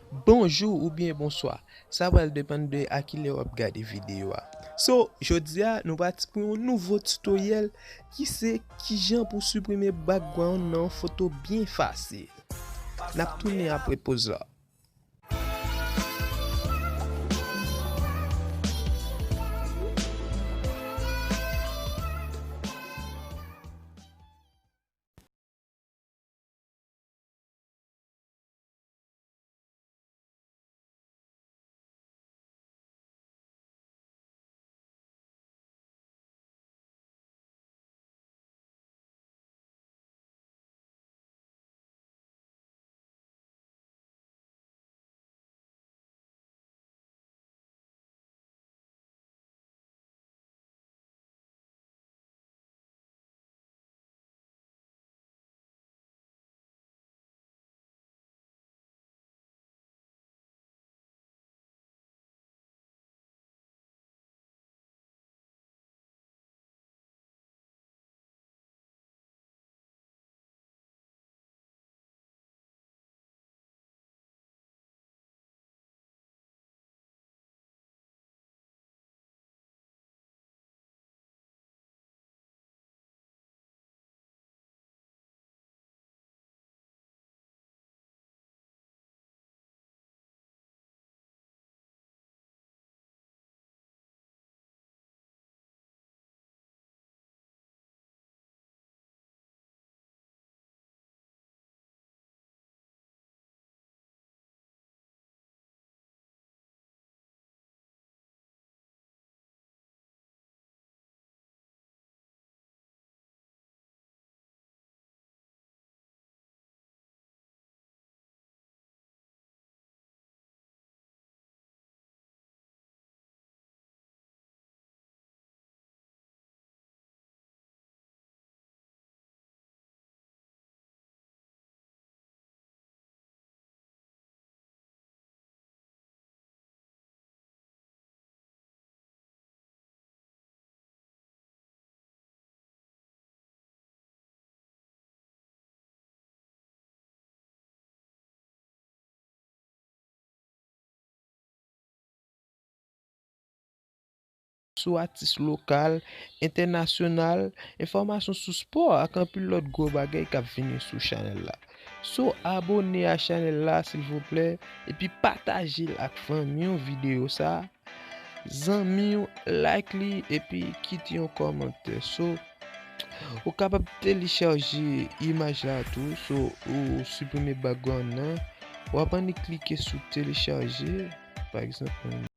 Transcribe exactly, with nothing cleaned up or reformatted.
Bonjou oubyen bonswa, sa pral depann de a kilè w ap gade videyo a. So, jodi a, nou pati pou yon nouvo tutoriel ki se kijan pou siprime background nan yon foto byen fasil. N ap tounen apre poz la. Sou atis lokal, entènasyonal, enfòmasyon sou spò ak anpil lòt gwo bagay k ap vini sou chanèl la. So, abone a chanèl la, silvouplè, epi pataje l ak fanmi w videyo sa a. Zanmi w, like li, epi kite yon kòmantè. So, ou kapab telechaje imaj la tou. So, ou siprime background nan. W ap annik klike sou telechaje. Pa egzanp, mwen